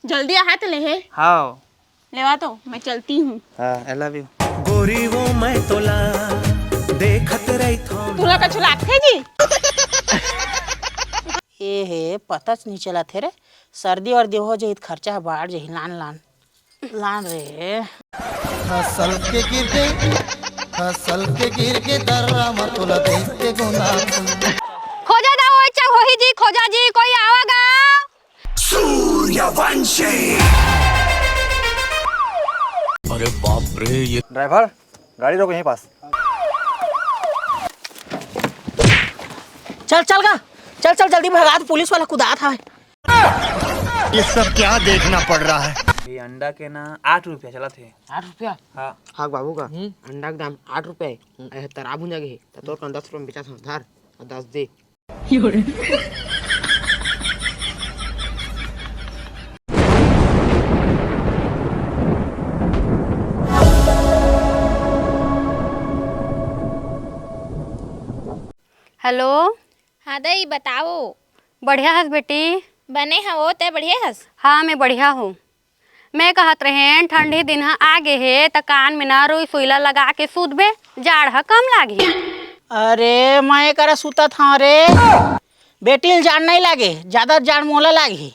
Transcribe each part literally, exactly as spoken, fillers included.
जल्दी आहा त ले हे। हाँ। लेवा तो, मैं चलती हूँ। हाँ, I love you। गोरी वो मैं तोला देखत रहिथौं। तुला कछु लागथे जी? ए हे, पताच नइ चलत हे रे। सर्दी वर्दी हो जाही त खर्चा ह बाढ़ जाही। लान, लान। लान रे। फसल के गिर गे, फसल के गिर गे दर्रा म तोला देख के गुलाब। खोजा दा, ओए चल होही जी, खोजा जी, कोई आवा गा। सूर्यवंशी। अरे बाप रे, ये ड्राइवर, गाड़ी रोक यहीं पास। चल, चल गा, चल, चल, जल्दी भगा, पुलिस वाला कुदात हवे। ये सब क्या देखना पड़ रहा है? ये अंडा के ना आठ रुपया चलत हे। आठ रुपया? हाँ। हाँ बाबू का। हम्म। अंडा के दाम आठ रुपया हे। ए, तरा भुंजा गे हे, त तोर कन दस रुपया में बेचा था, धर, अउ दस दे। हेलो। हाँ दई, बताओ। बढ़िया हस बेटी? बने हवो, तै बढ़िया हस? हाँ, मैं बढ़िया हूँ। मैं कहत रहें, ठंडी दिन ह आ गे हे, त कान में ना रुई सुई ला लगा के सूतबे, जाड़ ह कम लागही। अरे, मैं करा सुतत हंव रे। बेटी ल जाड़ नइ लागे, जादा जाड़ मोला लागही।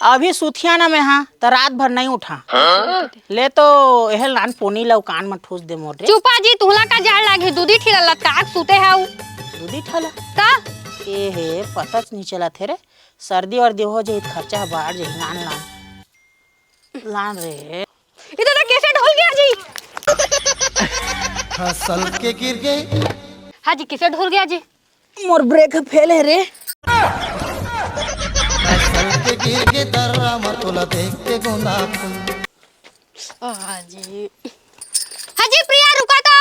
अभी सुतिया ना मैं हा, त रात भर नइ उठा। ले तो एहल नान पोनी ला कान म ठूस दे मोर रे। चुपा जी, तुहला का जाड़ लागही, दूधी ठिला लटका के सुते हव। दूधी ठिला? त? ए हे, पताच नइ चलत हे रे। सर्दी वर्दी हो जाही त खर्चा ह बाढ़ जाही। लान, लान। लान रे। इधर तो कैसे ढुल गया जी? फसल के गिर गे। हाँ जी, कैसे ढुल गया जी? मोर ब्रेक फेल हे रे। फसल के गिर गे दर्रा म तोला देख के गुलाब। हाँ जी। हाँ जी, प्रिया, रुका तो।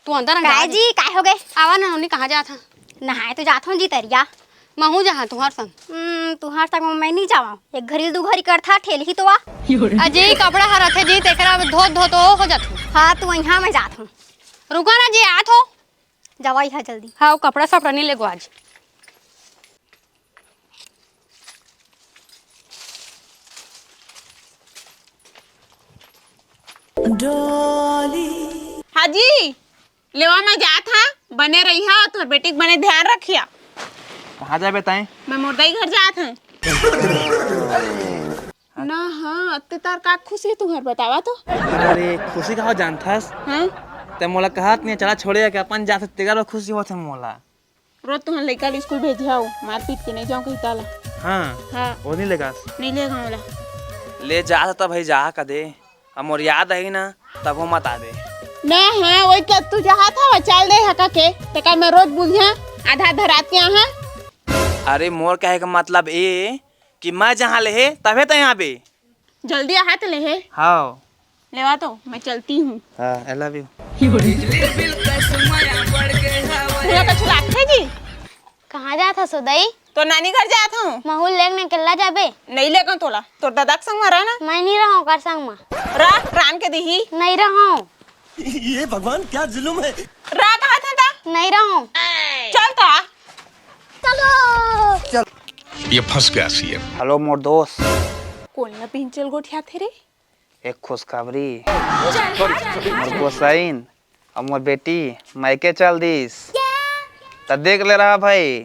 तू अंदर आ काय जा। जी, काय हो गे? आवा ना नोनी, कहाँ जात हा? नहाए तो जात हूँ जी तरिया। महू जहाँ तुहर संग। हम्म, तुहर संग मैं नइ जावंव। एक घरी ले दू घरी करथा, ठेलही तो आ। अजी, कपड़ा हर रथे जी, तेकरा धोत धोत ओ हो जाथे। हाँ, तू इहाँ मैं जात हूँ। रुका ना जी, आत हो। जावा इहाँ जल्दी। हाँ, वो कपड़ा सपड़ा नइ लेगो आज। हाँ जी, लेवा मैं जात हा, बने रहिहा, तोर बेटी के बने ध्यान रखिहा। कहाँ जाबे तैं? मैं मोर दाई घर जात हा। ना हाँ, अत्ते तार का खुशी तुहर बतावा तो? अरे, खुशी का हो जानथस? हाँ? तैं मोला कहत नहीं, चला छोड़े के अपन जात, तेकर खुशी होत हे मोला। रोज तुहर लइका ल स्कूल भेजे हव, मारपीट के नइ जावं कहिता ला। हाँ, हाँ। वो नइ लेगास। नइ लेगा ओला। ले जा त भाई, जा कदे। अब मोर याद आही ना, तब वो मत आबे। ना हाँ, वही त तू चाहत हव, चल दे हका के। तेकर मैं रोज बुझा, आधा आधा रात के आहा। अरे मोर कहे के मतलब ए कि मैं जहाँ ले हे, तभे तैं आबे। जल्दी आहा त ले हे। हाँ। लेवा तो, मैं चलती हूँ। हाँ, I love you। बिजली बिल कस माया बढ़ गे हवय। तुला कछु लागथे जी? कहाँ जात हस ओ दई? तोर नानी घर जात हूँ। महू ल लेग ने केल्ला जाबे? नइ लेगंव तोला, तोर ददा के संग म रह ना। मैं नइ रहंव ओकर संग म। रह, रांध के दिही। नइ रहंव। ये भगवान, क्या जुलुम है। रह कहत हंव त। नइ रहंव। चल त। चलो। ये फंस गया सीएम। हेलो मोर दोस्त। कोन ला पिंचल गोठियाथे रे? एक खुशखबरी। मोर गोसाइन अउ मोर बेटी मायके चल दिस। त देख ले रहा भाई,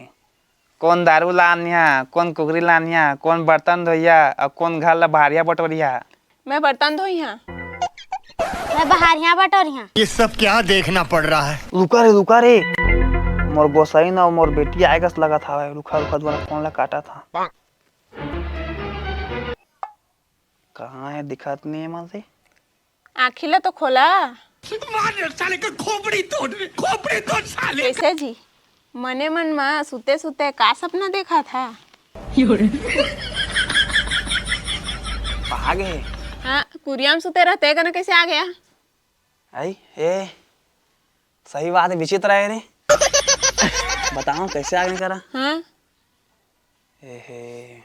कोन दारू लानिया, कोन कुकरी लानिया, कोन बर्तन धोइया अउ कोन घर ला बहारिया बटोरिया। मैं बर्तन धोइया। मैं बहारिया बटोरिया। ये सब क्या देखना पड़ रहा है? रुका रे, रुका रे। मोर गोसाइन अउ मोर बेटी आए कस लगत हवय। रुका, रुका, दोनों फोन ला काटत हंव। कहाँ हे, दिखत नइ हे मन से। आँखी ला तो खोला। मार साले का खोपड़ी तोड़, खोपड़ी तोड़ साले। कैसे जी? मने मन मा सुते सुते का सपना देखा था? आ गए। हाँ, कुरिया म सुते रहते कना कैसे आ गया? आई, ए, सही बात हे, विचित्र हे रे। बताओ, कैसे आ गए करा? हाँ। ए हे,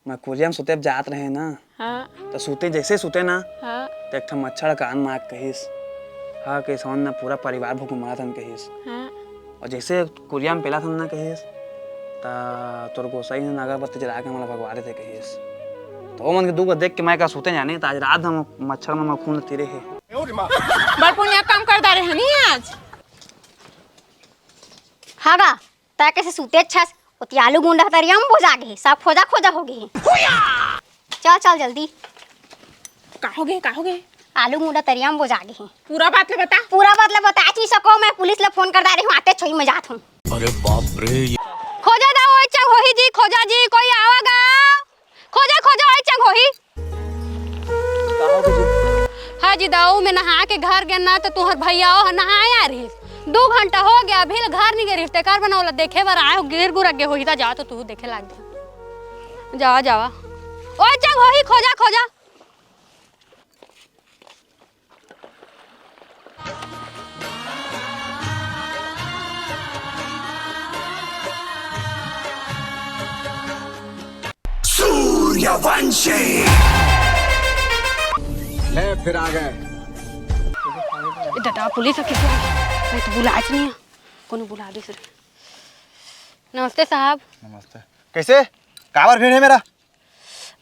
मैं कुरिया म सुते जात रहे ना, हाँ। त सुते, जैसे सुते ना, हाँ। त एक ठन मच्छर कान मा आके कहिस, "हाँ, के सौन ना पूरा परिवार भूख मरत हन," कहिस। हाँ। अउ जैसे कुरिया म पेलत हन ना कहिस, त तोर गोसाई ह अगरबत्ती जला के हमला भगवा देते कहिस। तो ओमन के दुख देख के मैं का सुते जाने, त आज रात हम मच्छर मन म खून तीरे हे। बड़ पुनिया काम कर डारे हनी आज। हाँ गा, तै कैसे सुते छस? ओती आलू गुंडा तरिया म बोजा गे हे, सब खोजा खोजा हो गे हे। चल चल जल्दी। का हो गे, का हो गे? आलू गुंडा तरिया म बोजा गे हे। पूरा बात ले बता। पूरा बात ले बता, ची सको, मैं पुलिस ले फोन कर डारे हूँ, आते छोई मैं जात हूँ। अरे बाप रे। खोजा दा, ओए चंग होही जी, खोजा जी, कोई आवा गा? खोजा, खोजा, ओए चंग होही। का हो गे जी? हाँ जी दाऊ, मैं नहा के घर गेन ना, त तुहर भैया ओ नहाए आ रहिस। दू घंटा हो गे, अभी ले घर नहीं गे रहिस, तेकर बर ओला देखे बर आए हो, गिर गुर गे होही त जा, तो तू देखे लाग जा। जावा, जावा। ओए चंग होही, खोजा, खोजा। सूर्यवंशी। ले फिर आ गए। ए दादा, पुलिस ह किसे? मैं तो बुलाच नहीं है। कोनो बुला दे सर। नमस्ते साहब। नमस्ते। कैसे? काबर भीड़ है मेरा?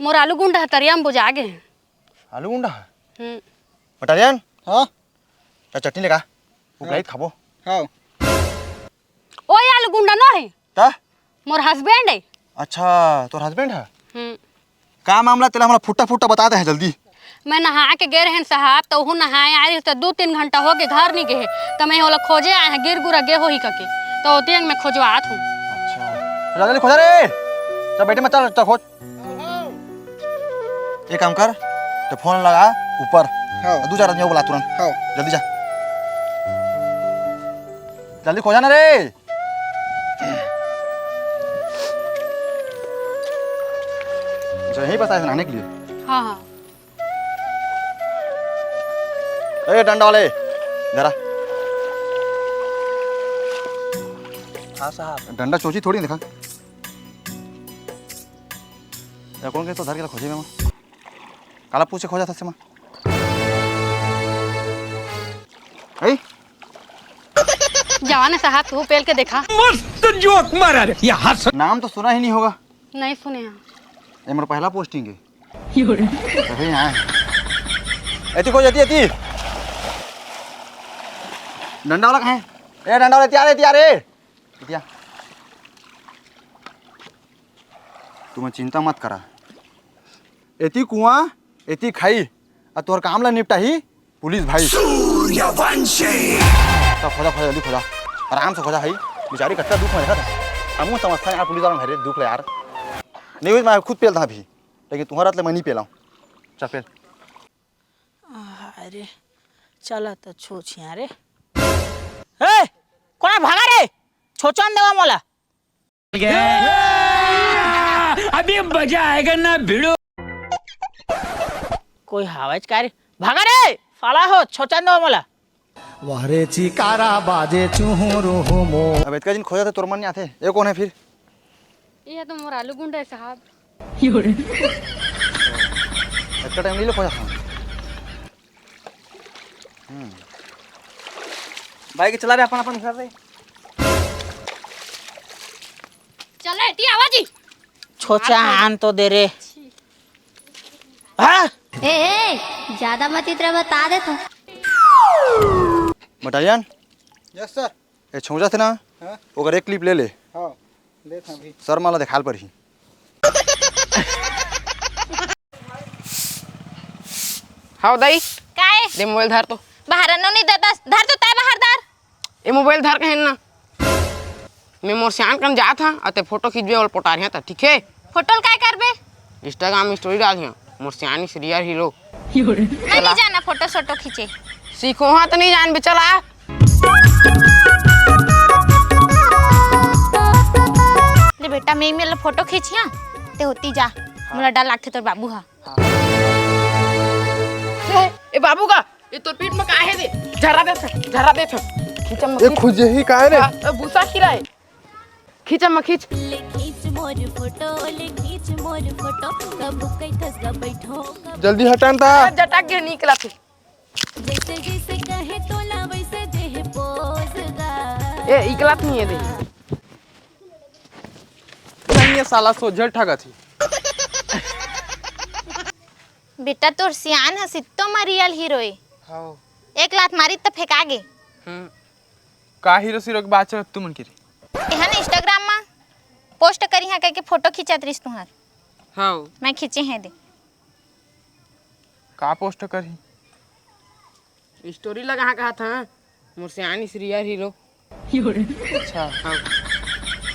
मोर आलू गुंडा ह तरिया म बोजा गे हे। आलू गुंडा ह? हम्म। बटालियन? हाँ? त चटनी लेगा, हाँ। उपलाई खाबो। हाँ। ओए आलू गुंडा नो हे। त? मोर हस्बैंड हे। अच्छा, तोर हस्बैंड ह? हम्म। का मामला तेला हमला फुट्टा फुट्टा बता दे है जल्दी। मैं नहा के गे रहेन साहब, त ओहू नहाए आए रहिस, त दू तीन घंटा हो गे घर नहीं गे हे, त मैं ओला खोजे आए हैं, गिर गुरा गे होही कके, त ओती मैं खोजवात हूँ। अच्छा, जल्दी खोजा रे, चल बैठे मत, चल चल खोज। एक काम कर, त फोन लगा ऊपर। हाँ। दू चार आदमी को बुला तुरंत। हाँ। जल्दी जा। जल्दी खोजा ना रे। अच्छा, यहीं पास आए थे नहाने के लिए। हाँ, हाँ। ए, डंडा वाले, जरा। हाँ साहब। डंडा चोची थोड़ी देखा। या कौन के तो धर के खोजे में। काला पूछे खोजा था से माँ। ए? जवान साहब, तू पेल के देखा। मस्त जोक मारा रे, ये हंस। नाम तो सुना ही नहीं होगा। नहीं सुने हैं। ये मेरा पहला पोस्टिंग है। तभी यहाँ है। एती खोज, एती, एती। डंडा वाला कहाँ है? ए, डंडा वाला, एती आ रे, एती आ रे। एती आ। तुम चिंता मत करा। एती कुआं, एती खाई, आ तोर काम ला निपटाही पुलिस भाई। सूर्यवंशी। सब खोजा, खोजा, जल्दी खोजा, आराम से खोजा भाई। बेचारी कतका दुख में रहा था, हमू समझता यार, पुलिस वाला मेरे दुख ले यार। नहीं हुई, मैं खुद पेल था अभी, लेकिन तुम्हारा ले मैं नहीं पेला हूँ। चल पेल। अरे, चला तो छोछिया रे। ए, कोना भागा रे? छोचन देवा मोला। अभी मजा आएगा ना भिड़ो। कोई हावज का रे? भागा रे, साला हो, छोचन देवा मोला। वाह रे चिकारा बाजे चुहुरु हुमो। अब इतका दिन खोजा था, तोर मन नहीं आते। ये कौन है फिर? ये तो मोर आलू गुंडा है साहब। इतना टाइम नहीं लो खोजा था। हम्म। भाई के चला रे अपन अपन घर रे। चल रे, टी आवा जी। छोचा आन तो दे रे। हाँ? ए, ए, ज्यादा मत इतरा बता दे तू। बटालियन? Yes sir. ए छोजा थे ना? हाँ? ओकर एक क्लिप ले ले। हाँ, ले था अभी। सर माला देखाल पर ही। हाव दाई। काय? दे मोबाइल धर तो। बाहर नो नहीं देता, धर तो तय बाहर धर। ए मोबाइल धर कहेन ना। मैं मोर सियान कन जात हां, अते फोटो खींचबे ओल पोटारिया त, ठीक है? फोटो ल काय करबे? Instagram में स्टोरी डाल हिया, मोर सियानी से रियर हीरो। मैं नहीं जाना फोटो सोटो खींचे। सीखो हां त नहीं जान बे, चला। ले बेटा, मैं मेला फोटो खींचिया, ते होती जा। मोला डर लागथे तोर बाबू हा। ए, ए बाबू का, ए तोर पीठ में का हे दे? झरा दे, झरा दे। खींचम ए, खींच। खुजही काय रे? हाँ, ए, भूसा खिला है। खींचम खींच। ले खींच मोर फोटो, ले खींच मोर फोटो, कब कइथस ग बैठो, कब जल्दी हटन ता। जटा के निकला थे। जैसे जैसे कहे तोला वैसे दे पोज गा। ए, इकला नहीं है दे। नहीं, ये साला सोझल ठगत ही। बेटा, तोर सियान ह सित्तो म real हीरो ए। हव। एक लात मारी त फेंका गे। हम्म। का हीरो सीरो के बात चलत तुमन के रे? एहन Instagram म post करिहा कहिके फोटो खिंचत रिस तुंहर। हव। मैं खींचे हे दे। का post करही? Story लगा कहा था, मोर सियान इस real हीरो। अच्छा। हाँ।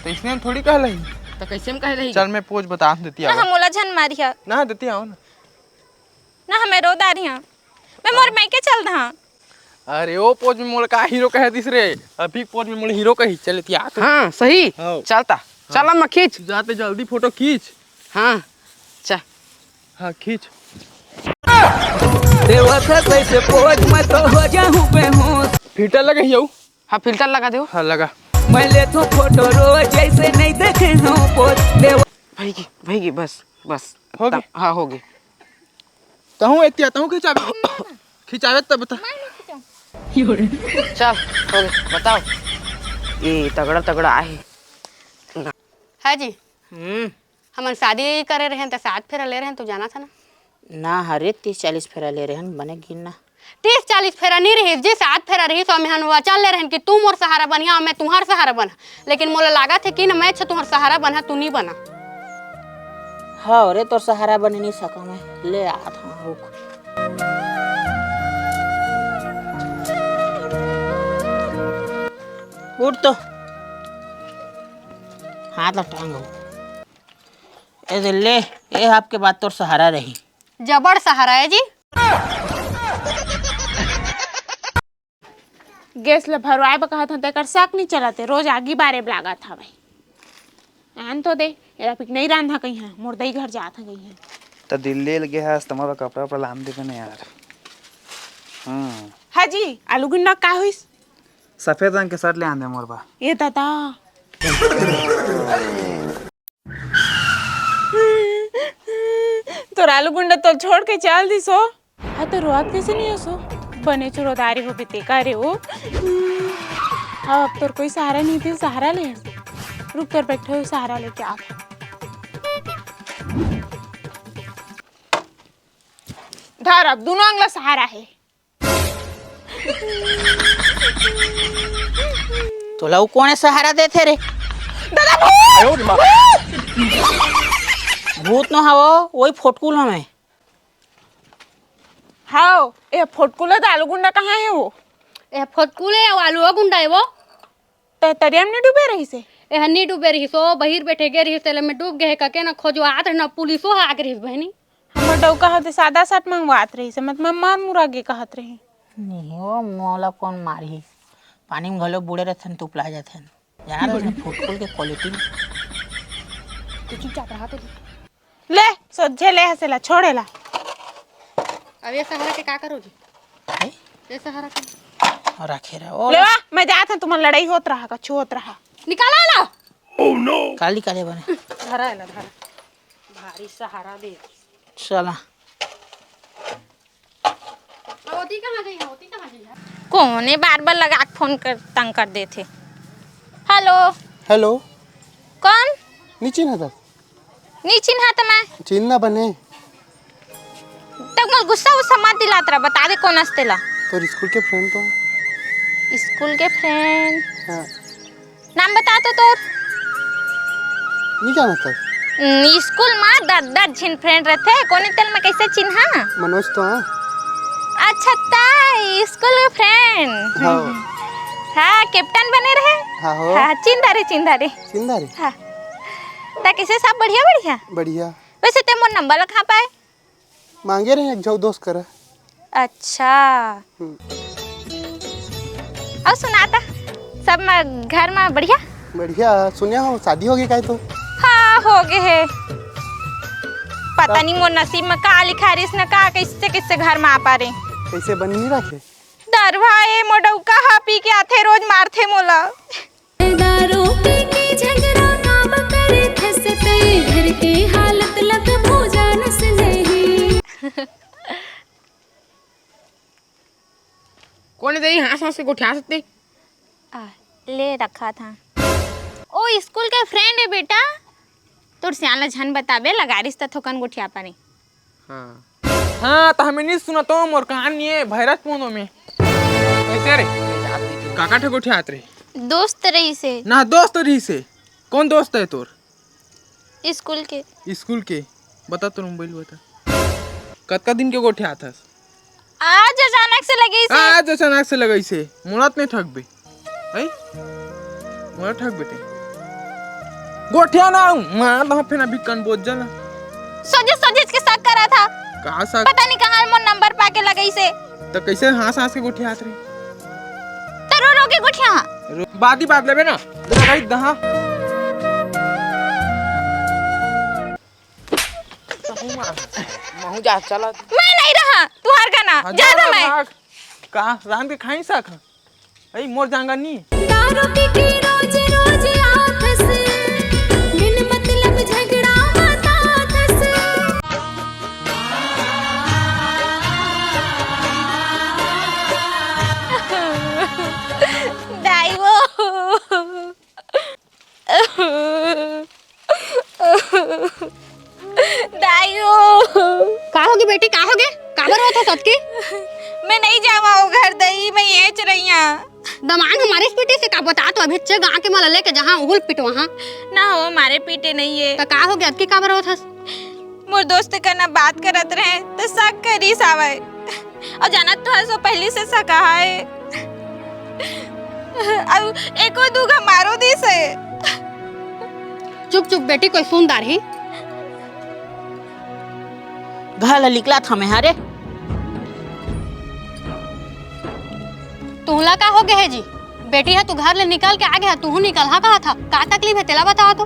त इसने थोड़ी कहलही। त कइसे म कहलही? चल, मैं pose बता देती ना, हव। मोला झन मारिहा। ना, देती हव ना। ना, हमें रो दारिहा। मैं मोर हाँ। मइके चल दहा। अरे, ओ pose में मोला का हीरो कहे दिस रे? अभी pose में मोला हीरो कही। चल, एती आ तो। हाँ, सही। हाँ। चलता। हाँ। चल, अम्मा, खींच। जाते जल्दी फोटो खींच। हाँ, चल। हाँ, खींच। देवत है कैसे pose, मैं तो हो जाऊं बेहोश। Filter लगे ही जाऊ। हाँ, filter लगा दो। हाँ, लगा। मैं लेथों फोटो रोज, जैसे नहीं देखे हो पोज। देव- भइगी, भइगी, बस, बस। हो गे? तब, हाँ, हो गे। तहूँ एतिया, तहूँ खिंचावे। खिंचावे तब बता। चल, हो गे, बताओ। ए, तगड़ा, तगड़ा आहे। हाँ जी। हम्म। हमन शादी करे रहेन त सात फेरा ले रहेन, तू जानत ह ना? ना हरे, तीस चालीस फेरा ले रहेन, बने गिन ना। तीस चालीस फेरा नी रहिस जी, सात फेरा रहिस, अउ हमन वचन ले रहेन कि तू मोर सहारा बनिहा, अउ मैं तुंहर सहारा बनहा। लेकिन मोला लागत हे कि न मैं छ तुंहर सहारा बनहा, तू नी बना। हव रे, तोर सहारा बने नी सकंव मैं। ले आत हंव, रुक। उठ तो। हाथ ल टांग हो। ए दे ले, ए आपके बाद तोर सहारा रही। जबड़ सहारा हे जी। गैस ल भरवाए बर कहत हन, तेकर शक नइ चलत हे, रोज आगी बारे बर लागत हवय। आन तो दे, एला पिक नइ रांधा कहिहां, मोर दई घर जात हं कहिहां। त दिल्ली ल गे हस, त मोर बर कपड़ा उपड़ा लान देबे न यार। हम्म। हाँ जी, आलू गुंडा का होइस? सफेद रंग के शर्ट ले आन दे मोर बर। ए दादा। तोर आलू गुंडा तो छोड़ के चल दिस हो। हाँ, तो रोआत कैसे नहीं हो सो? बने चुरोदारी हो बीते का रे वो। हाँ, अब तोर कोई सहारा नहीं थे, सहारा ले। रुक, तोर बैठे हो, सहारा लेके आ। धर, अब दोनों अंगला सहारा है। तोला वो कोने सहारा देथे रे? दादा, भूत! भूत न हवो, वही फोटकुल हमें। हाव, ए फोटकुल त आलू गुंडा कहाँ है वो? ए फोटकुल है, वो आलू गुंडा है वो। त तरिया में नी डूबे रहिस हे? एह नी डूबे रहिस, ओ बहिर बैठे गे रहिस, तेला में डूब गे हे कके न खोजवात रहे, न पुलिसो ह आगे रहिस बहिनी। हमर डौका होते सादा साट मंगवात रहिस हे, मत मैं मार मुरा गे कहत रही। नहीं हो, मोला कौन मारही? पानी में घलो बूड़े रहथन, तुपला जाथन। जाना रहथन फुटकुल के quality में। तू चुपचाप रहा तो। ले, सोझे ले हसे ला, छोड़े ला। अब ये सहारा के का करो जी? हैं? ये सहारा के? और रखे रहे। ओ ले वा, मैं जात हूँ, तुम्हार लड़ाई होत रहा, कछु होत रहा। निकाला ला। काल निकाले बने। धरा है ला, धरा। भारी सहारा दे। चला। अब ओती कहाँ गई है? ओती कहाँ गई है? कोने बार बार लगा के फोन कर, तंग कर देथे। हेलो। हेलो। कौन? नी चिन्हा था। नी चिन्हा त मैं। चिन्हा बने। तक मोर गुस्सा उस्सा मत दिलात रहा, बता दे कौन हस तेला। तोर स्कूल के फ्रेंड तो। स्कूल के फ्रेंड? हाँ। नाम बता तो तोर। नी जानत हस? हम्म, स्कूल मा दस दस झिन फ्रेंड रहथे, कोने तेल में कैसे चिन्हा? मनोज तो हाँ। अच्छा, ता स्कूल के फ्रेंड। हाँ। हाँ, कैप्टन बने रहे। हाँ हो। हाँ, चिन्हा रे, चिन्हा रे। चिन्हा रे? हाँ। ता कैसे, सब बढ़िया, बढ़िया? बढ़िया। वैसे ते मोर नंबर ला कहाँ पाए? मांगे रहे एक झो दोस्त करा। अच्छा। हम्म। अउ सुना ता, सब म-, घर मा बढ़िया? बढ़िया। सुने हो शादी हो गई काय तो? हाँ, हो गए है। पता नहीं मोर नसीब में का लिखा रिस न का, कैसे कैसे घर में आ पा रहे। कैसे बन नहीं रखे? दरवा ए मोर डौका हा पी के आथे, रोज मारथे मोला। दारू पी के झगड़ा काबर करथस तैं, घर के हालत ला कभू जानस नहीं। कोन दे हाँस हाँस के गोठियाथस ते? आ, ले रखा था। ओ स्कूल के फ्रेंड है बेटा, तोर सियान ला झन बताबे, लगारिस त थोकन गोठिया पानी। हाँ। हाँ, त हमें नहीं सुना तो मोर कान नहीं है, भैरत पोनो में। कैसे रे? काका ठे गोठियात रे? दोस्त रहिसे। ना, दोस्त रहिसे। कौन दोस्त है तोर? स्कूल के। स्कूल के? बता तोर मोबाइल बता। कतका दिन के गोठियात हस? आज अचानक से लगइसे। आज अचानक से लगइसे। मोला त नहीं ठगबे। हैं? मोला ठगबे ते। गोठिया ना हूँ। मार दहा फेना भी कन बोझ जाला। सोझे सोझे के शक करा था। का शक? पता नहीं कहाँ मोर नंबर पाके लगइसे। त कैसे हाँस हाँस के गोठियात रे? त रो रो के गोठिया। रो-, बादी बात लेबे ना। लगाई दहा। महू जा, चला। मैं नहीं रहा, तुहार गाना, हाँ, जा जा रहा ना मैं। भाग। का, रांध के खाई साग? अई, मोर जांगा नी। दारू पी के रोज रोज आथस, बिन मतलब झगड़ा बताथस। दाई वो। दाई ओ। का होगे बेटी, का होगे? काबर रोत हस अतकी? मैं नहीं जावा ओ घर दई, मैं येच रहिया। दमांद मारिस पीटिस का बता तो अभी चे गांव के मला लेके जहां उहुल पिटवा हां। ना हो, मारे पीटे नहीं है। त का होगे अतकी काबर रोत हस? मोर दोस्त कना बात करत रहे त शक करिस आवय। अउ जानत तो हस, वो पहली से शाकाहारी है। अउ एको दू घा मारो दिस है। चुप चुप बेटी, कोई सुन डारही। घर ल निकलत हमें, हाँ रे। तुहला का होगे हे जी? बेटी ह तू घर ले निकल के आगे ह, तुहू निकल हा कहा था। का तकलीफ है तेला बतावा तो।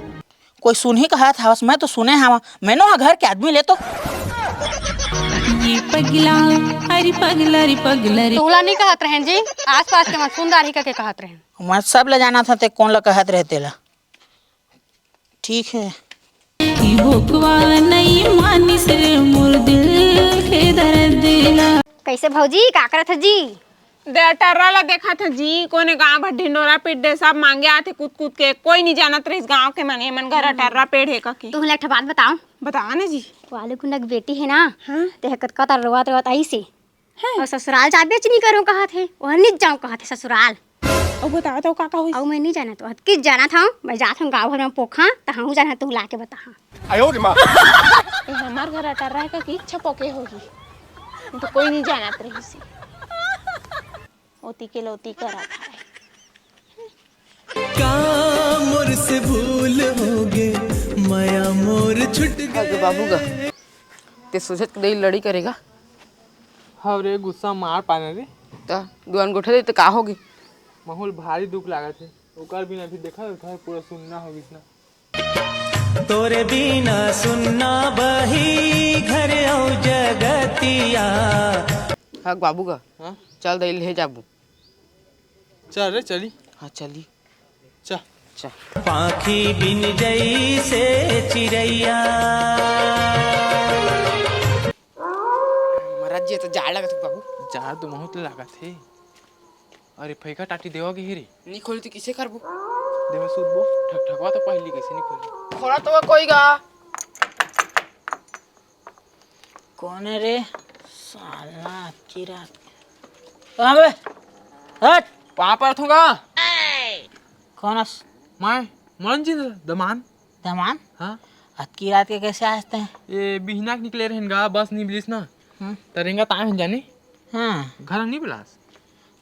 कोई सुनही कहत हवस, मैं तो सुने हवा, मैं नो हा घर के आदमी ले तो। ये पगला, अरे पगला, अरे पगला रे। तोला नहीं कहत रहेन जी, आसपास के मन सुंदर ही कके कहत रहेन। मैं सब ले जाना था, ते कौन ला कहत रहे तेला। ठीक है। ई भोकवा नहीं मानिस रे मोर दिल के दर्द ला। कैसे भौजी, का करत ह जी? दे टर्रा ला देखत ह जी, कोने गांव भर ढिंडोरा पीट दे, सब मांगे आथे कूद कूद के, कोई नहीं जानत रहिस गांव के मन, एमन घर टर्रा पेड़ हे कके। तुहला एक ठो बात बताओ। बताओ ना जी। वाले कुंडा के बेटी है ना, हाँ? ते ह कतका तर रोवत रोवत आइस हे। हाँ। अउ ससुराल जाबेच नहीं करो कहत हे, ओहर नहीं जाऊँ कहत हे ससुराल। अउ बताओ तो का का होइस? अउ मैं नहीं जानत, अतकी जानत हूँ, मैं जात हूँ गाँव भर में पोखा, त हूँ जाना तू ला के बता। हाँ। आयो रे माँ। ए, हमार घर अटर रहे का कि इच्छा पोके होगी। तो कोई नहीं जानत रहिस। ओती के लोती करत है। का मोर से भूल होगे, मया मोर छुट अगे बाबू गा, ते सोचत के दई लड़ी करेगा। हव रे, गुस्सा मार पाना रे। त दुआन गोठा दे त का होगे? महूल भारी दुख लागत हे। ओकर बिना भी देखा घर पूरा सुन्ना हो गिस ना। तोरे बिना सुन्ना बही घर अउ जगतिया। हाँ बाबू गा, हाँ? चल दई ले जाबू। चल रे, चली। हाँ, चली। चल। चल। पाखी बिन जइसे चिरैया। महाराज जी, तो जाड़ लागत हे बाबू। जाड़ तो बहुत लागत हे। अरे, फैका टाटी देवा के हे रे। नहीं खोली तो किसे करबो? देवा सूतबो, ठकठकवा तो पहली कैसे नहीं खोली? खोला तो कोई गा। कौन है रे? साला अतकी रात के। कहाँ बे? हट! पाँव परत हूँ गा। कौन अस? मैं, मोरन जी दमान। दमान? हाँ। अतकी रात के कैसे आए हस तैं? ये बिहना के निकले रहेन गा, बस नहीं मिलिस ना। हम्म। त रेंगा ताए हन जाने। हाँ। घर नहीं बुलास?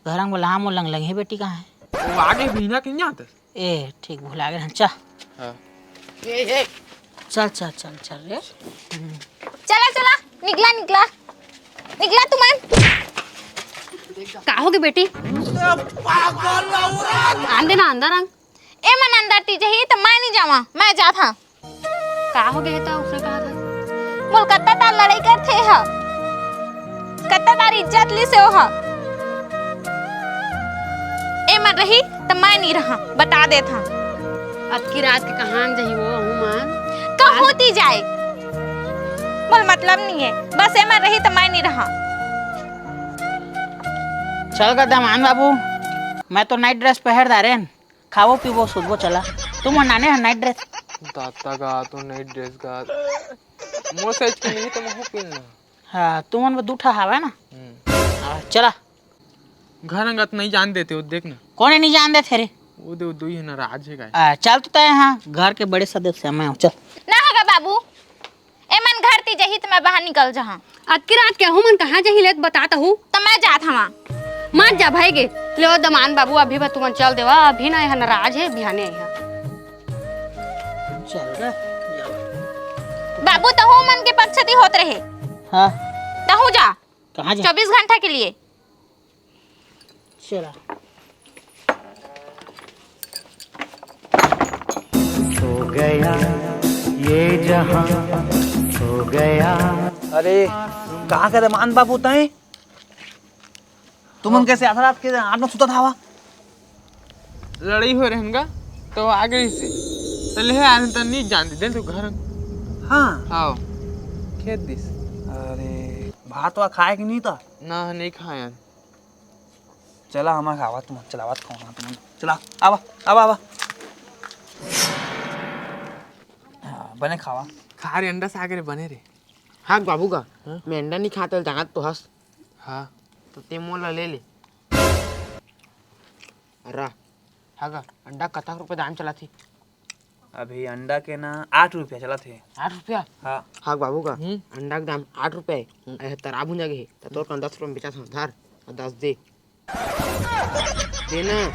घर में बोला, हाँ, मोर लंग लंग हे बेटी कहाँ है? वो आगे बिहना के नहीं आते। ए, ठीक भुला गए हन, चा। हाँ। ए, ए। चल, चल, चल, चल रे। हम्म। चला, चला, निकला, निकला, निकला तुमन। का होगे बेटी? आन देना अंदर आन। ए मन अंदर ती जही त मैं नहीं जावा, मैं जात हाँ। का होगे हे त उसने कहा था? मोल कत्ता तार लड़ाई करथे ह, कत्ता तार इज्जत लिसे ओह। ए मन रही त मैं नहीं रहा, बता देत हाँ। अतकी रात के कहाँ जही वो, हूँ मान। कहूँ ती जाए, मोल मतलब नहीं है, बस ए मन रही त मैं नहीं रहा। चल गा दमान बाबू, मैं तो night dress पहर डारेन। खाबो पीबो सुतबो चला। तुम नाने ह night dress। दाता गा तो night dress गा। मोर size के नहीं तो महू पहनना। आ, तुमन बर दू ठा हावय ना? हम्म। आ, चला। घर अंगत नहीं जान देते, वो देख ना। कोन नहीं जान देते रे? वो दे, वो दुई है, नाराज है गाय। आ, चल तो तय, हाँ, घर के बड़े सदस्य मैं हूँ, चल। ना होगा बाबू, ए मन घर ती जही त मैं बाहर निकल जहाँ। अतकी रात के हूँ मन कहाँ जही ले बता त हूँ। त मैं जात हवा। मत जा भाई गे, ले ओ दमान बाबू, अभी बस तुमन चल देवा, अभी ना यहाँ नाराज है, बिहाने आई है। चल रे। बाबू, तहूँ मन के पक्ष ती होत रहे। हाँ। तहूँ जा। कहाँ जा? चौबीस घंटा के लिए। चला। सो गया ये जहां, सो गया। अरे, कहाँ के दमान बाबू तय? तुमन कैसे आधा रात के आठ में सुता था? लड़ाई हो रहन गा, तो आ गई से। तो ले आ रहन, तो नहीं जान दे, दे तू घर। हाँ। हाँ। खेत दिस। अरे, भात वा खाए कि नहीं था? ना, नहीं खाया। चला, हमार खावा तुम, चलावत खाओ ना तुम। चला, आवा, आवा, आवा। हाँ, बने खावा। खा रे, अंडा साग रे, बने रे। हाँ, बाबू का, हाँ? मैं अंडा नहीं खाता, जानत तो हस। हाँ। तो ते मोला ले ले। अरा, हाँ का, अंडा कतक रुपये दाम चला थी? अभी अंडा के ना आठ रुपया चलत हे। आठ रुपया? हाँ। हाँ बाबू का, हम्म। अंडा के दाम आठ रुपया हे। हम्म। अरे, तरा भुंजा गे हे, त तोर कन दस रुपया में बेचा था, धर, अउ दस दे। दे ना।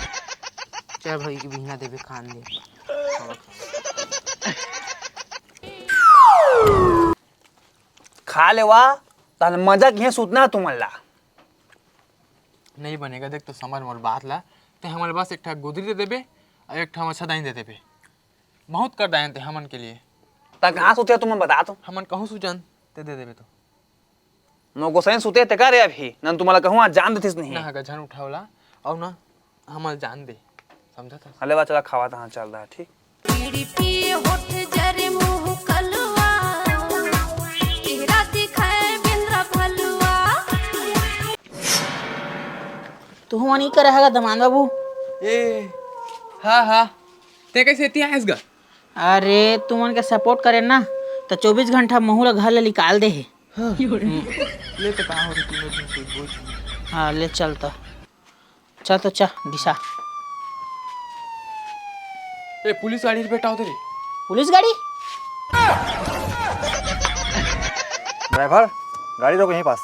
चल भाई, के बिहना देबे, खान दे। खा लेवा, तहन मजा किहे सुतना तुमन ला। नहीं बनेगा, देख तो समझ मोर बात ला। ते हमन बस एक ठा गुदरी दे देबे अउ एक ठा मच्छरदानी दे देबे। बहुत कर दायन ते हमन के लिए। त कहाँ सुते तुमन बता तो? हमन कहूँ सुजन ते दे देबे तो। नो गोसाइन सुते ते का रे अभी? नन तुम्हारा कहूँ आज जान देतिस नहीं। ना हगा झन उठावला अउ ना हमन जान दे। समझत हस? अले बा चला खावा तहाँ चल रहा, ठीक? बीड़ी पिए होठ जरे मुंह कलुआ, चेहरा दिखाए बिंद्रा भलुआ। तू हुआ नहीं करे हगा दमान बाबू? ए, हाँ, हाँ। ते कैसे इतिहास गा? अरे, तुमन के सपोर्ट करे ना, त चौबीस घंटा महू ला घर ले निकाल दे हे। हाँ। ले तो कहाँ हो रही तीनों दिन से बोझ। हाँ, ले चल तो। चल तो चा, दिशा। ए, पुलिस गाड़ी रे बेटा होते रे। पुलिस गाड़ी? ड्राइवर, गाड़ी रोक यहीं पास।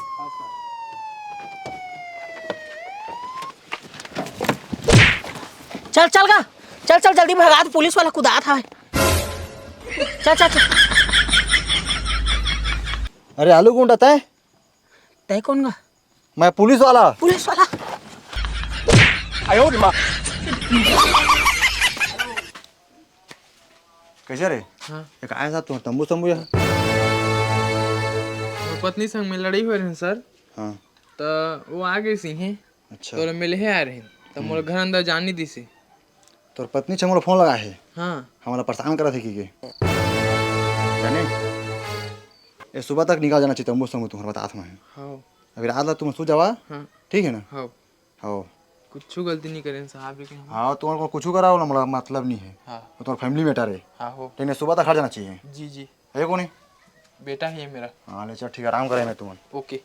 चल, चल गा, चल, चल, जल्दी भगा, पुलिस वाला कुदात हवे। चल, चल, चल। अरे आलू गुंडा तय? तय कौन गा? मैं पुलिस वाला। पुलिस वाला। कैसे रे? हाँ। एक आया था तू तंबू तंबू यहाँ। मोर पत्नी संग में लड़ाई होय रहे सर। हाँ। त वो आ गई सी हैं। अच्छा। तो मिले आ रहे हैं। तो मोर घर अंदर जान नहीं दी सी। तोर पत्नी छे मोला फोन लगा हे। हाँ। हमला परेशान करत हे कि के। जाने? ये सुबह तक निकल जाना चाहिए, तंबू संग तुम्हारे बतात मैं। हाँ। अभी रात ला तुम सो जावा। हाँ। ठीक है ना? हाँ। हाँ। कुछ गलती नहीं करें साहब, लेकिन हम हाँ, तुम्हारे को कुछ करा होला, मोला मतलब नहीं है। हाँ। वो तुम्हारा फैमिली मैटर है। हाँ हो। लेकिन सुबह तक हट जाना चाहिए। जी, जी। है कौन है? बेटा है मेरा। हाँ, ले चल, ठीक है, आराम करे मैं तुमन। ओके।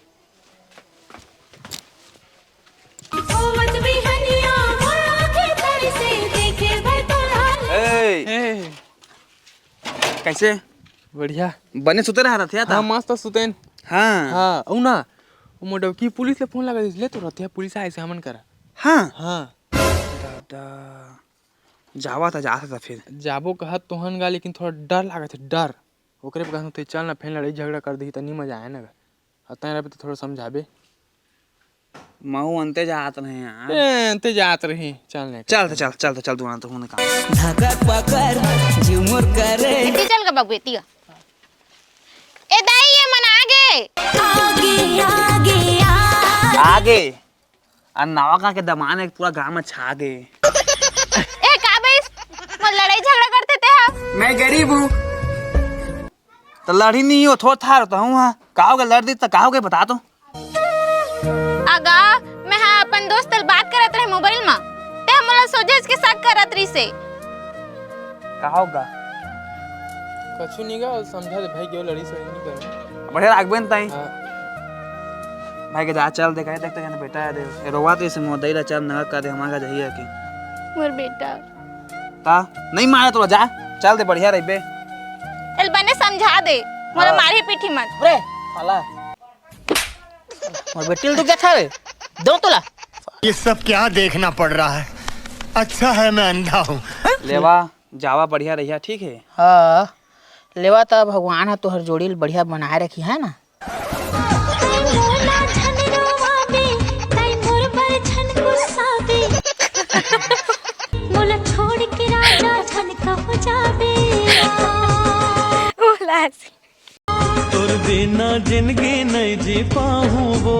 ए, ए। कैसे? बढ़िया। बने सुते रहा था, था? हाँ, मस्त सुतेन। हाँ। हाँ, अउ ना, वो मोडौकी पुलिस ले फोन लगा दिस, ले तो रतिया पुलिस आए से हमन करा। हाँ। हाँ। दादा, जावा था, जात था फिर। जाबो कहत तोहन गा, लेकिन थोड़ा डर लागत है, डर। ओकरे पे कहत, "चल ना, फेर लड़ाई झगड़ा कर दही, त नी मजा आए ना गा।" अतने रहे तो थोड़ा समझाबे। मऊ अंते जात रहे यार। ए, अंते जात रही। चल ने। चल तो चल, चल तो चल, तू ना तो होने का। धकर पकर झुमुर करे। एती चल गा बाबू, एती गा। ए दाई, ये मन आगे। आगे, आगे, आगे। आगे। आ नवा का के दमान एक पूरा गांव में छा गे। ए, का बइस? मोर लड़ाई झगड़ा करते ते हा? मैं गरीब हूँ। तो लड़ी नहीं हो, थोड़ा थार तो हूँ, हाँ। का हो गया, लड़ दी तो का हो गया, बता तो। अगा, मैं हा अपन दोस्त ले बात करत रहे मोबाइल में, ते हा मोला सोझे के शक करत रहिसे। का होगा? कछु नहीं गा, समझा दे भाई, क्यों लड़ी सही नहीं कर। बढ़िया लागबे न ताई। हाँ। भाई के जा, चल दे, कहे देख, देख, बेटा है दे, ए, रोवा तो इसे मोदई ला, चल नहा का दे, हमारा जही है कि। मोर बेटा। ता नहीं मारे तोला, जा, चल दे, बढ़िया रहिबे। चल बने समझा दे, मोला मारही पीठी मत। अरे साला, मोर बेटी ल दुख जात हवे, दो तोला। ये सब क्या देखना पड़ रहा है? अच्छा है मैं अंधा हूँ। लेवा, जावा, बढ़िया रहिया, ठीक है। हाँ, लेवा त भगवान ह तोहर जोड़ी ल बढ़िया बनाए रखी है ना। मोला झन रोवाबे, तई मोर बर झन गुस्साबे। मोला छोड़ के राजा झन कहो जाबे। बोला ऐसे। तोर बिना जिंदगी नहीं जी पाऊँ वो।